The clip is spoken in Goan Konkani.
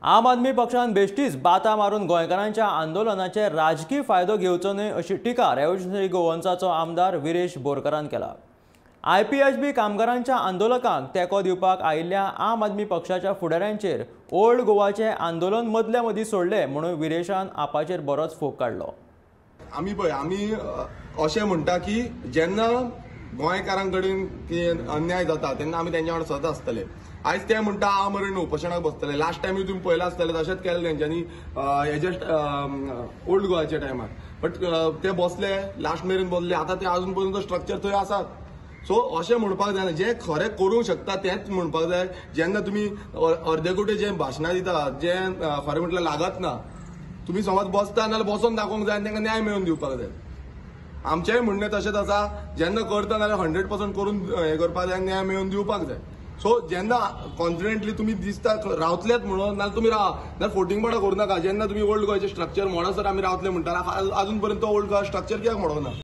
आम आदमी पक्षान बेश्टीच बाता मारून गोंयकारांच्या आंदोलनाचे राजकीय फायदो घेवचो न्हय अशी टिका रेव्होल्युशनरी गोवन्साचो आमदार विरेश बोरकारान केला. IPHB कामगारांच्या आंदोलकांक तेंको दिवपाक आयिल्ल्या आम आदमी पक्षाच्या फुडाऱ्यांचेर ओल्ड गोवाचे आंदोलन मदल्या मदीं सोडले म्हणून विरेशान आपाचेर बरोच फोग काडलो. आमी पळय आमी अशें म्हणटा की जेन्ना गोंयकारां कडेन अन्याय जाता तेन्ना आमी तेंच्या वांगडा सदांच आसतले. आयज ते म्हणटा आमरण उपोशणाक बसतले. लास्ट टायमूय तुमी पळयलां आसतलें, तशेंच केलें तेंच्यांनी हेजे ओल्ड गोवाच्या टायमार. बट ते बसले, लास्ट मेरेन बसले. आतां ते अजून पर्यंत स्ट्रक्चर थंय आसात. सो अशें म्हणपाक जायना, जें खरें करूंक शकता तेंच म्हणपाक जाय. जेन्ना तुमी अर्दे कुटे जे भाशणां दिता, जें खरें म्हटल्यार लागत ना, तुमी समज बसता नाजाल्यार बसोन दाखोवंक जाय आनी तांकां न्याय मेळोवन दिवपाक जाय. आमचेंय म्हणणें तशेंच आसा, जेन्ना करता जाल्यार 100% करून हें करपाक जाय, न्याय मेळोवन दिवपाक जाय. सो जेन्ना कॉन्फिडंटली तुमी दिसता रावतलेच म्हणून, नाजाल्यार तुमी रावा, नाजाल्यार फोटिंग पडा करूं नाका. जेन्ना तुमी ओल्ड गोवाचें स्ट्रक्चर मोडसर आमी रावतले म्हणटा, अजून पर्यंत ओल्ड गोवा स्ट्रक्चर कित्याक मोडोना?